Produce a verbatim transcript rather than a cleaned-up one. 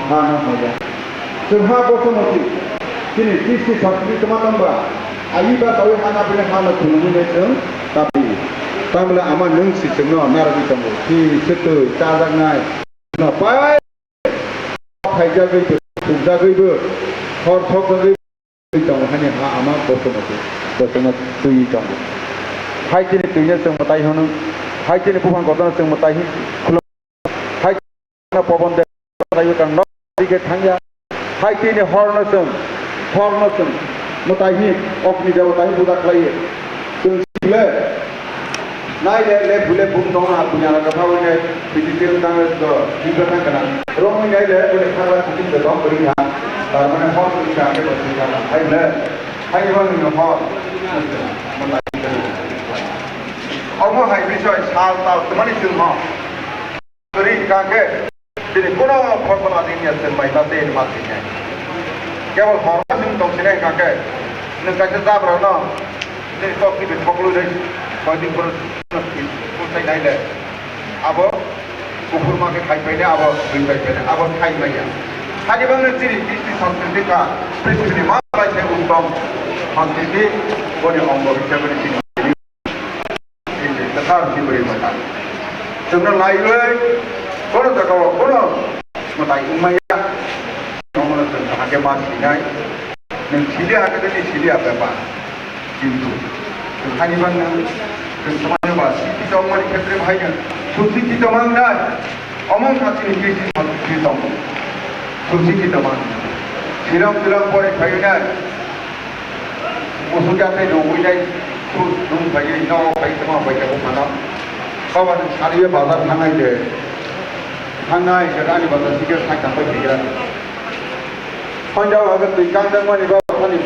Ha no haya. Chwng ha Bosomoti. Chini Kristi Sanskrit tongma tongba. Ayi ba tawi ha na bini ha no khulumwi nai chwng tabi. Tamla ama nwng si chwngno narwgwi tongo. Khi swtwi chajaknai. No pai. Khaijagwi bo, thukjagwi bo, hor thokjagwi bo. Twi tongo, haini ha ama Bosomoti, bo chwngno twiwi tongo. Hai chini twino chwng mwtai hwno, hai chini buphang kotorno chwng mwtai hi khulum-, hai chini pobon de mwtai kang nok dike thangya, hai chini horno chwng, horno chwng mwtai hi okni debota hi puja khlaiwi chwng sile. Nai le, le, bule, bum dong ha, punya na katha wine, piti tel dang le, do, di katha kana. Rong wine le, bule, khaba, piti tel dong, beri ha. Tar mane, hor, piti ha, ke, piti ha, hai le. Hai, bang, ni, hor. Omo hai, bisoi, sal, tal, temani, chwng, ho. Beri, ka, ke. Tini kono formula tini ya sen bai ba tei ma tini ya. Kebol horma sing tong sini ka ke. Nung kaisa jabra no. Tini tok tini thok lui dai. Koi din kono kusai dai le. Abo kuphur ma ke khai pai ne, abo dui pai pai ne, abo khai pai ya. Hani bang ne tini Kristi Sanskritika, Prithibi ni ma bai se uttom Sanskriti, boni ongo hisabe ni tini. Kwthar Tripuri mwtai. Chwngno laiwi, bono jagao, bono mwtai wngmaya. Nono chwng kaham khe ma sinai. Nwng sili hakhe tei sili ha bepar. Kintu, chwng hani bangno, chwng samani ba, siti tongmani khetre bhaino, susi ki tongmang nai. Omo wngkha chini Kristi Sanskritom. Susi ki tongmang. Silam silam pore khayo nai. Musu jate rugwi nai, su dung bai, no bai, tamo bai, tamo mano. Baba ni sariye bazar thangnai de. Thangnai, ke ani bazar sikhe sai tangbai sikhe. Honjao aga twi kang tangmani baba thani.